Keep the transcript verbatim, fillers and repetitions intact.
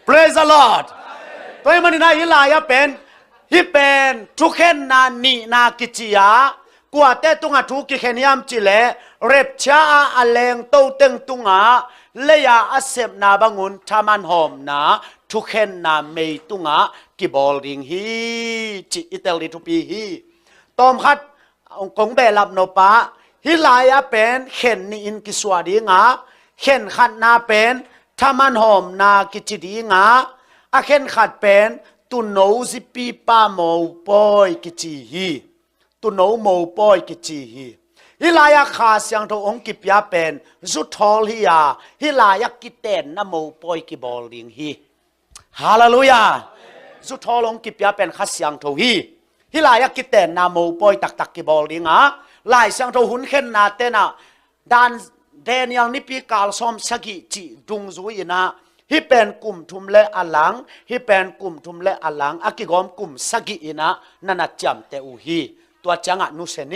Praise the Lord. Tua ahih manin ah hih lai-ah pen, hih pen thukhenna nihna kici a, kuate tungah thu kikhen hiam cih leh, rapture a a lengto teng tungah lei-a a sepna bangun thaman hawmna thukhenna mei tungah kibawl ding hi, cih i tel ding thupi hi. Tawmkhat kong behlap nop ah, hih lai-ah pen khen nih in kisuah ding a, khen khatna pen thaman hawmna kici ding a, a khen khat pen tuuno zipipa mopawi kici hi. Tuuno mopawi kici hi. Hih lai-ah Kha Siangtho hong kipia pen zuthawl hi a, hih lai-ah kitenna mopawi kibawl ding hi. Halleluiah. Zuthawl hong kipia pen Kha Siangtho hi. Hih lai-ah kitenna mopawi taktak kibawl ding a, Lai Siangtho hun khenna tenah Dan, Daniel nipi kal sawm sagih cih dungzui-in ah, hih pen kum thum le a lang, hih pen kum thum le a lang, a kigawm kum sagih-in ah na na ciamteh uh hi. Tua ciangah nusia in,